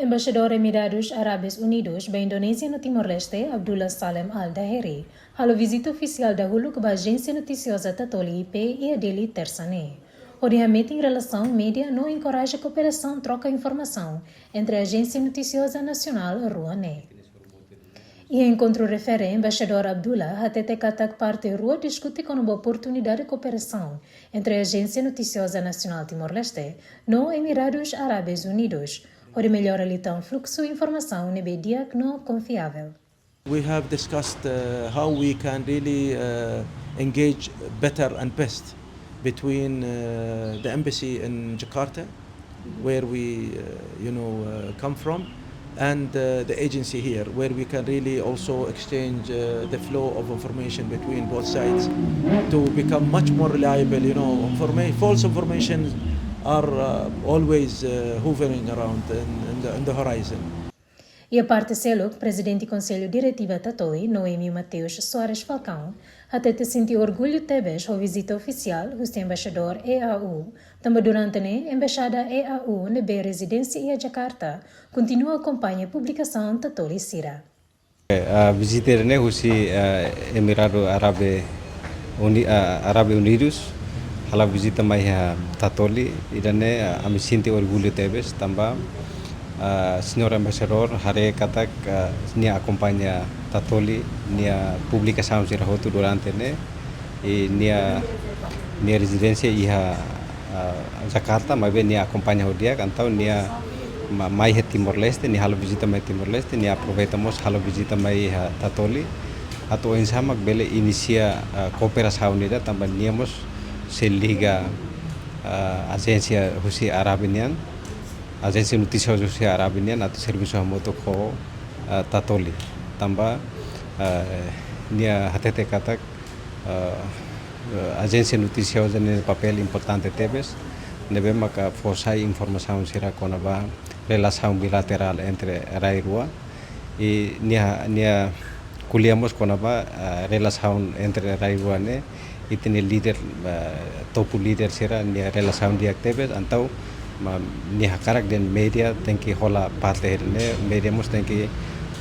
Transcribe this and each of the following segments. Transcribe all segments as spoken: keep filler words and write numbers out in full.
Embaixadór Emiradus Árabes Unidus ba Indonézia no Timor-Leste, Abdullah Salem Al Daheri, halo vizita ofisiál dahuluk ba Ajénsia Notisioza Tatoli I P iha Dili, Tersa ne'e, hodi hametin relasaun média no enkoraja kooperasaun troka informasaun entre ajénsia notisioza nasionál rua ne'e. Iha enkontru refere, Embaixadór Abdullah hatete katak parte rua diskute kona-ba oportunidade kooperasaun entre Ajénsia Notisioza Nasionál Timor-Leste no Emiradus Árabes Unidus, hodi mellora liután fluxu informasaun ne'ebé di'ak no konfiavel. We have discussed, uh, how we can really, uh, engage better and best between, uh, the embassy in Jakarta, where we, uh, you know, uh, come from, and, uh, the agency here, where we can really also exchange, uh, the flow of information between both sides to become much more reliable. You know, informa-, false informations are, uh, always, uh, hovering around in, in the, in the horizon. Iha parte seluk, Prezidente Konsellu Diretiva Tatoli, Noémio Mateus Soares Falcão, hatete sente orgullu tebes ho vizita ofisiál husi Embaixadór E A U, tanba durante ne'e Embaixada E A U ne'ebé rezidénsia iha Jakarta kontinua akompaña publikasaun Tatoli sira. Eh, ah, vizita ne'e husi, ah, Emiradu Árabe Uni-, ah, Árabe Unidus, halo vizita mai iha Tatoli, ida-ne'e, ah, ami sente orgullu tebes, tanba, ah, Señór Embaixadór haree katak, ah, nia akompaña Tatoli nia publikasaun sira hotu durante ne'e, i nia, nia rezidénsia iha, ah, Jakarta, maibé nia akompaña ho di'ak, entaun nia ma-, mai iha Timor-Leste, nia halo vizita mai Timor-Leste, nia aproveita mós halo vizita mai iha Tatoli, atu oinsá mak bele inisia, ah, kooperasaun ida, tanba nia mós sei liga, ah, ajénsia husi Árabe nian, ajénsia notísia husi Árabe nian, atu servisu hamutuk ho, ah, Tatoli. Tanba, ah, nia hatete katak, ah, ah, ajénsia notísia ne'e papél importante tebes, ne'ebé maka fó sai informasaun sira kona-ba relasaun bilaterál entre rai rua. I nia, nia ko'alia mós kona-ba, ah, relasaun entre rai rua ne'e, ita-nia líder, ah, topu líder sira-nia relasaun di'ak tebes, entaun, ma, nia hakarak dehan média tenke hola parte ne'e, média mós tenke,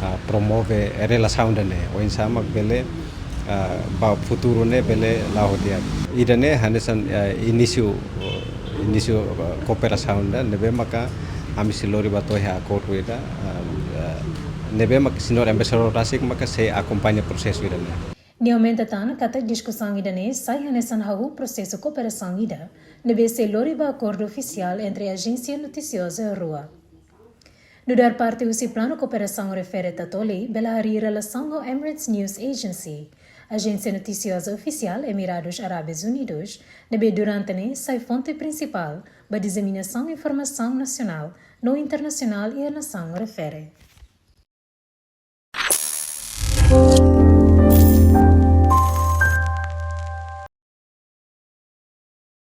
ah, promove relasaun ida-ne'e. Oinsá mak bele, ah, ba futuru ne'e bele la'o di'ak. Ida-ne'e hanesan, ah, inísiu, inísiu, ah, kooperasaun ida, ne'ebé maka ami sei lori ba to'o iha akordu ida, ah, ah, ne'ebé maka Señór Embaixadór rasik maka sei akompaña prosesu ida-ne'e. Nia aumenta tan katak diskusaun ida-ne'e sai hanesan hahú prosesu kooperasaun ida ne'ebé sei lori ba akordu ofisiál entre ajénsia notisioza rua. Nu'udar parte husi planu kooperasaun refere Tatoli bele harii relasaun ho Emirates News Agency, ajénsia notisioza ofisiál Emiradus Árabes Unidus, ne'ebé durante ne'e sai fonte prinsipál ba diseminasaun informasaun nasionál no internasionál iha nasaun refere.